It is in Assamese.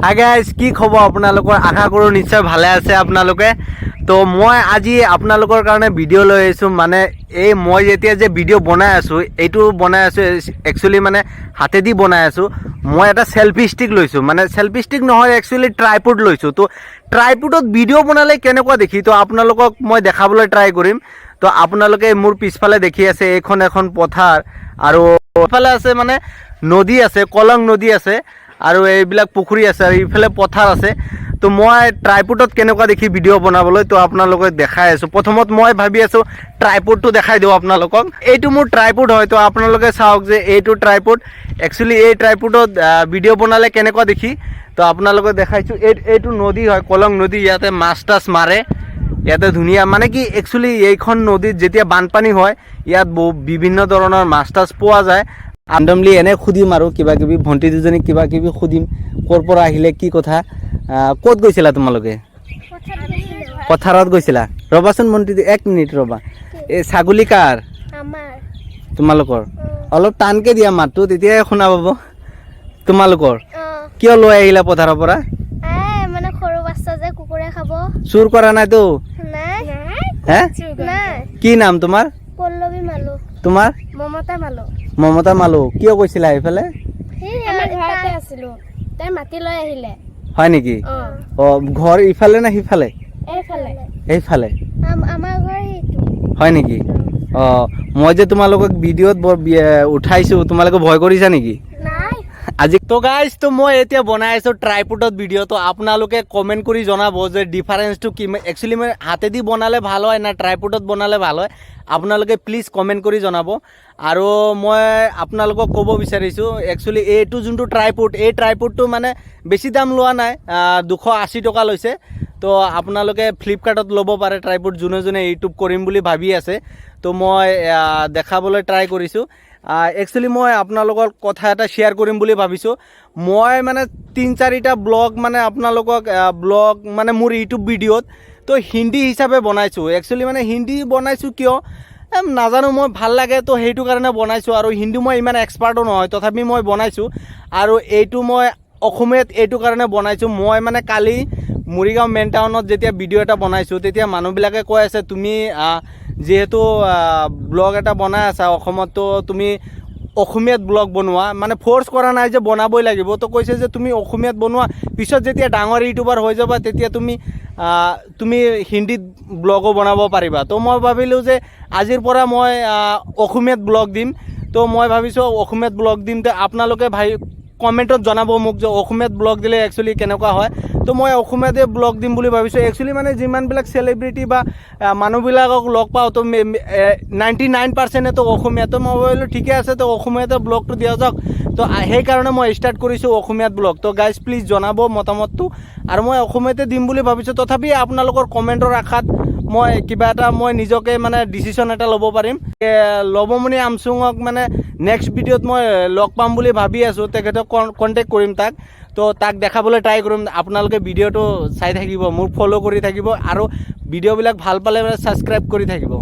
হাই গাইজ, কি খবৰ আপোনালোকৰ? আশা কৰোঁ নিশ্চয় ভালে আছে আপোনালোকে। তো মই আজি আপোনালোকৰ কাৰণে ভিডিঅ' লৈ আহিছোঁ। মানে এই মই যেতিয়া যে ভিডিঅ' বনাই আছোঁ, এইটো বনাই আছোঁ একচুৱেলি মানে হাতেদি বনাই আছোঁ। মই এটা চেল্ফি ষ্টিক লৈছোঁ, মানে চেল্ফি ষ্টিক নহয়, একচুৱেলি ট্ৰাইপড লৈছোঁ। তো ট্ৰাইপডত ভিডিঅ' বনালে কেনেকুৱা দেখি, তো আপোনালোকক মই দেখাবলৈ ট্ৰাই কৰিম। তো আপোনালোকে মোৰ পিছফালে দেখি আছে, এইখন এখন পথাৰ আৰু ইফালে আছে মানে নদী আছে, কলং নদী আছে আৰু এইবিলাক পুখুৰী আছে আৰু ইফালে পথাৰ আছে। তো মই ট্ৰাইপডত কেনেকুৱা দেখি ভিডিঅ' বনাবলৈ, তো আপোনালোকে দেখাই আছোঁ। প্ৰথমত মই ভাবি আছোঁ ট্ৰাইপডটো দেখাই দিওঁ আপোনালোকক। এইটো মোৰ ট্ৰাইপড হয়। তো আপোনালোকে চাওক যে এইটো ট্ৰাইপড, একচুৱেলি এই ট্ৰাইপডত ভিডিঅ' বনালে কেনেকুৱা দেখি, তো আপোনালোকে দেখাইছোঁ। এইটো নদী হয়, কলং নদী। ইয়াতে মাছ তাছ মাৰে ইয়াতে ধুনীয়া। মানে কি, একচুৱেলি এইখন নদীত যেতিয়া বানপানী হয়, ইয়াত বহু বিভিন্ন ধৰণৰ মাছ তাছ পোৱা যায়। ৰেণ্ডমলি এনে সুধিম আৰু কিবা কিবি, ভণ্টি দুজনীক কিবা কিবি সুধিম, ক'ৰ পৰা আহিলে, কি কথা। ক'ত গৈছিলা তোমালোকে? পথাৰত গৈছিলা? ৰ'বাচোন ভণ্টি, এক মিনিট ৰ'বা। এই ছাগলী কাৰ? আমাৰ। তোমালোকৰ? অলপ টানকে দিয়া মাতটো, তেতিয়াহে শুনা পাব। তোমালোকৰ? অ। কিয় লৈ আহিলা পথাৰৰ পৰা? এই মানে সৰু বাচ্চা যে, কুকুৰে খাব। চুৰ কৰা নাইতো? নাই। হে? নাই। কি নাম তোমাৰ? পল্লৱী মালো। তোমাৰ? মমতা মালো। মমতা মালো। কিয় গৈছিলা এইফালে? আমাৰ ঘৰতে আছিলো, তাই মাতি লৈ আহিলে। হয় নেকি? অ। অ, ঘৰ ইফালে নে সিফালে? এইফালে। এইফালে। আমাৰ ঘৰ সেইটো। হয় নেকি? অ, মই যে তোমালোকক ভিডিঅ'ত বৰ উঠাইছো, তোমালোকে ভয় কৰিছা নেকি? নাই। আজি তো গাইজ, তো মই এতিয়া বনাই আছো ট্ৰাইপডত ভিডিঅ'। তো আপোনালোকে কমেণ্ট কৰি জনাব যে ডিফাৰেঞ্চটো কি। একচুৱেলি মই হাতেদি বনালে ভাল হয় না ট্ৰাইপডত বনালে ভাল হয়, আপোনালোকে প্লিজ কমেণ্ট কৰি জনাব। আৰু মই আপোনালোকক ক'ব বিচাৰিছোঁ, একচুৱেলি এইটো যোনটো ট্ৰাইপড, এই ট্ৰাইপডটো মানে বেছি দাম লোৱা নাই, 280 টকা লৈছে। তো আপোনালোকে ফ্লিপকাৰ্টত ল'ব পাৰে ট্ৰাইপড, যোনে যোনে ইউটিউব কৰিম বুলি ভাবি আছে। তো মই দেখাবলৈ ট্ৰাই কৰিছোঁ। একচুৱেলি মই আপোনালোকৰ কথা এটা শ্বেয়াৰ কৰিম বুলি ভাবিছোঁ। মই মানে তিনি চাৰিটা ব্লগ, মানে আপোনালোকক ব্লগ মানে মোৰ ইউটিউব ভিডিঅ'ত তো হিন্দী হিচাপে বনাইছোঁ। একচুৱেলি মানে হিন্দী বনাইছোঁ কিয় নাজানো, মই ভাল লাগে তো সেইটো কাৰণে বনাইছোঁ। আৰু হিন্দী মই ইমান এক্সপাৰ্টো নহয়, তথাপি মই বনাইছোঁ। আৰু এইটো মই অসমীয়াত এইটো কাৰণে বনাইছোঁ, মই মানে কালি মৰিগাঁও মেইন টাউনত যেতিয়া ভিডিঅ' এটা বনাইছোঁ, তেতিয়া মানুহবিলাকে কৈ আছে, তুমি যিহেতু ব্লগ এটা বনাই আছা অসমত, তো তুমি অসমীয়াত ব্লগ বনোৱা। মানে ফ'ৰ্চ কৰা নাই যে বনাবই লাগিব। তো কৈছে যে তুমি অসমীয়াত বনোৱা, পিছত যেতিয়া ডাঙৰ ইউটিউবাৰ হৈ যাবা, তেতিয়া তুমি হিন্দীত ব্লগো বনাব পাৰিবা। তো মই ভাবিলোঁ যে আজিৰ পৰা মই অসমীয়াত ব্লগ দিম। তো মই ভাবিছোঁ অসমীয়াত ব্লগ দিম। তো আপোনালোকে ভাই কমেণ্টত জনাব মোক যে অসমীয়াত ব্লগ দিলে একচুৱেলি কেনেকুৱা হয়। তো মই অসমীয়াতে ব্লগ দিম বুলি ভাবিছোঁ। একচুৱেলি মানে যিমানবিলাক চেলিব্ৰিটি বা মানুহবিলাকক লগ পাওঁ, তো 99%-এতো অসমীয়া। তো মই ভাবিলোঁ ঠিকে আছে, তো অসমীয়াতে ব্লগটো দিয়া যাওক। তো সেইকাৰণে মই ষ্টাৰ্ট কৰিছোঁ অসমীয়াত ব্লগ। তো গাইজ, প্লিজ জনাব মতামতটো। আৰু মই অসমীয়াতে দিম বুলি ভাবিছোঁ, তথাপি আপোনালোকৰ কমেণ্টৰ আশাত মই কিবা এটা মই নিজকে মানে ডিচিশ্যন এটা ল'ব পাৰিম। লৱমণি আমচুঙক মানে নেক্সট ভিডিঅ'ত মই লগ পাম বুলি ভাবি আছোঁ। তেখেতক কণ্টেক্ট কৰিম তাক, তো তাক দেখাবলৈ ট্ৰাই কৰিম। আপোনালোকে ভিডিঅ'টো চাই থাকিব, মোক ফ'ল' কৰি থাকিব আৰু ভিডিঅ'বিলাক ভাল পালে মানে ছাবস্ক্ৰাইব কৰি থাকিব।